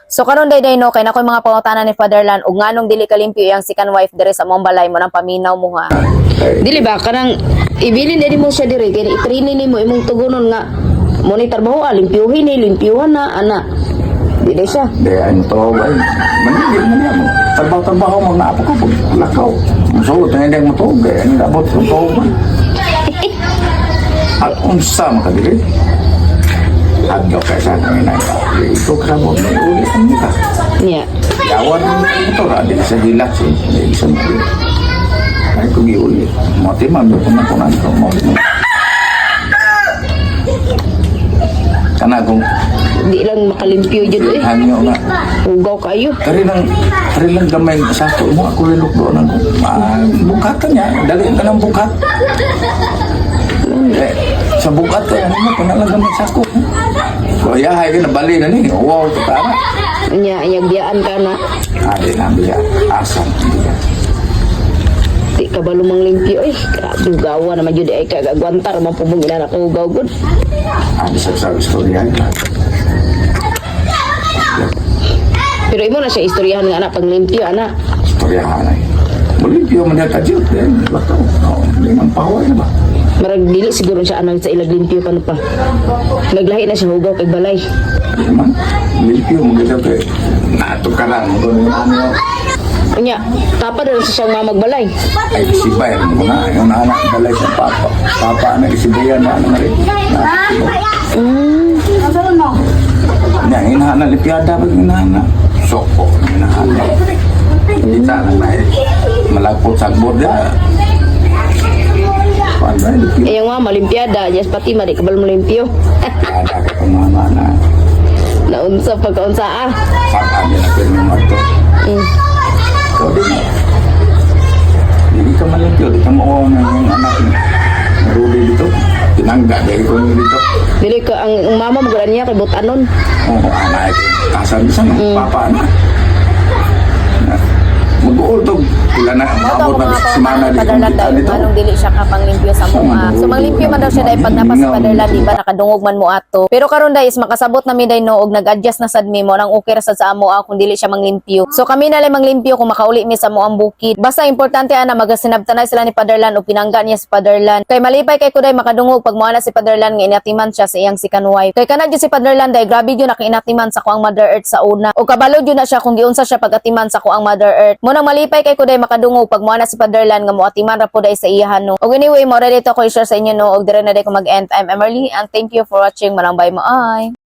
So karon day day no, kay nakoy mga pangutana ni Father Lan ug nganong dili kalimpyo iyang second wife dire sa among balay mo nang paminaw mo ha. Kay, Dili ba kanang ibilin din mo siya diri kay i-training nimo imong tugunon nga mo ni trabaho, ah, limpyuhin ni limpyuhan na ana. Dili siya. Di ay mo ay. Manigil man niya mo. Trabaho-trabaho mo na ako ko lakaw. Musuot na hindi mo tuog kay ang abot sa tuog man. At unsa makadili? At yo kay sa kang inay. Ito kasabot ni uli ang nila. Niya. Yawan mo to ra dili sa hilat si dili sa mo. Ay ko giuli. Mo ti man ko na kunan ko mo. Kana kung Di lang makalimpyo jud eh. hangyo nga. Hugaw kayo. Kari lang gamay sa ako mo ako rin doon ako. Ah, bukatan niya, dali ka ng bukat. Eh, sa bukat eh, ano mo, kana lang gamay sa ako. So, yahay ka na bali na ni. Wow, tara. Nya, yagyaan ka na. Ah, di na biya. Asam. Di ka ba lumang limpyo eh. Grabe hugawa naman jud ay kagagwantar man pubong ina na ko hugaw gud. Ah, di sa sa istorya. Pero imo na siya istoryahan nga ana panglimpyo ana. Istorya ay. Mulimpyo man niya kajut. Eh, bakaw. Oh, di man paway na ba? Marag dili siguro siya anang sa ilag limpyo pa no pa. Naglahi na siya hugaw kay balay. Di man. Limpyo mo gito kay. Nato ka lang. Mo ano. Unya, tapa na siya siyang mamagbalay. Ay, isibay mo na. Yung anak dalay sa papa. Papa na isibayan na ano na rin. Na, inahana, lipyada ba inahana? Soko, inahana. Kita na na eh. Malagpot sa borda. Paano na, lipyada. Eh, yung mama, limpiada. Yes, pati ma, di ka balo limpyo. Ada ka pamama na. Naunsa pagkaunsa ah. Saka niya na pirmi mo ito. Ikaw din na. Hindi ka malimpyo, di ka mauwaw na yung anak niya. Naruli dito. Tinangga, dahil ko niyo dito. Dili ka, ang mama mo niya kay butanon. Oo, anak ito. Kasal bisa ng papa na. Na, mag-uol to. Pila na, Mo to maabot ako na mga sa semana pangutana ni di Father kong Lan kita dahil dito. nganong dili siya kapanglimpyo sa mua. So manglimpyo man daw siya dahil pag napa si Father Lan, di ba nakadungog man mo ato. Pero karon dai is makasabot na mi day no og nag-adjust na sad mi mo nang okay ra sad sa amo ah, kung dili siya manglimpyo. So kami na lang manglimpyo kung makauli mi sa moang bukid. Basta importante ana magasinabtanay sila ni Father Lan og pinangga niya si Father Lan. Kay malipay kay kuday makadungog pag moana si Father Lan nga inatiman siya sa iyang second wife. Kay kana jud si Father Lan day grabe jud nakainatiman sa kuang Mother Earth sa una. Og kabalo jud na siya kung giunsa siya pagatiman sa kuang Mother Earth. Mo nang malipay kay kuday makadungog pag moana si Father Lan nga moatiman ra po day sa iyahan no. Og anyway, mo dito ko i-share sa inyo no og dire na day ko mag-end. I'm Emerly and thank you for watching. Manang bye mo ay.